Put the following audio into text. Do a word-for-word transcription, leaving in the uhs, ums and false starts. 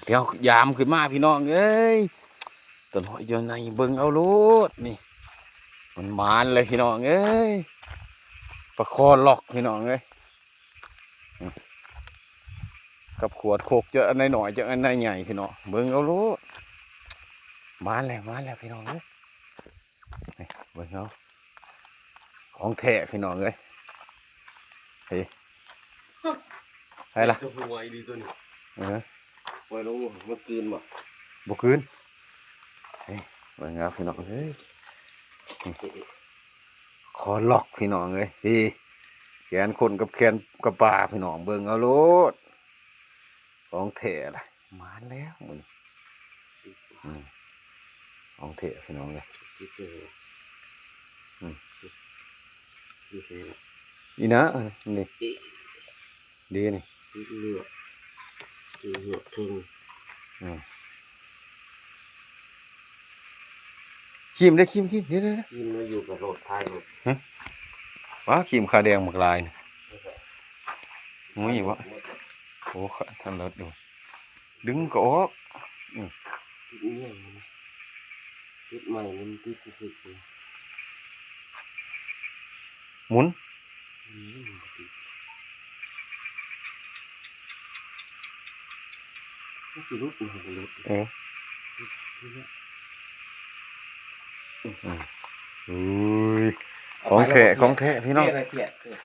เดี๋ยวยามขึ้นมาพี่น้องเอ้ย ตัวน้อยอยู่ในเบิ่งเอาโลดนี่ มันหมานเลยพี่น้องเอ้ย ปลาคอหลอกพี่น้องเอ้ย กับขวดโคกจะอันไหนหน่อยจะอันไหนใหญ่พี่น้อง เบิ่งเอาโลด หมานแล้วหมานแล้วพี่น้องเอ้ย นี่เบิ่งเอา ของแท้พี่น้องเอ้ย เฮ้ย ใช่ละ จะหัวอีหลีตัวนี้ เออ ปล่อยลงมา มันกลืนบ่ บ่กลืน เฮ้ย เบิ่งเอาพี่น้องเอ้ย คอหลอกพี่น้องเอ้ย พี่ แขนคนกับแขนกับปลาพี่น้อง เบิ่งเอาโลด ของแท้ล่ะ หมานแล้วมื้อนี้ อืม ของแท้พี่น้องเอ้ย จิกเลย อืม อยู่ใส่ละ อีนะ นี่ จิ ดีนี่ จิกเลือด จิกเลือดเทิง อืม ขีมได้อ ขีม ขีม เดี๋ยว เดี๋ยว เดี๋ยว ขีมแล้วอยู่กับโลดท้ายโลด ว้า ขีมขาแดงบักหลายนี่ ไม่ใช่ มุ้ยบ่ โอ้ ขาดทันรถดู ดึงก็ออก อืม ติดเงี้ยงมัน ติดใหม่มันติดคือคือ หมุน อืม มันติด มันสิหลุด มันบ่หลุด เออ ติด ติดแล้ว อืม อุ้ย ของแท้ ของแท้พี่น้อง เนี่ยละเขียด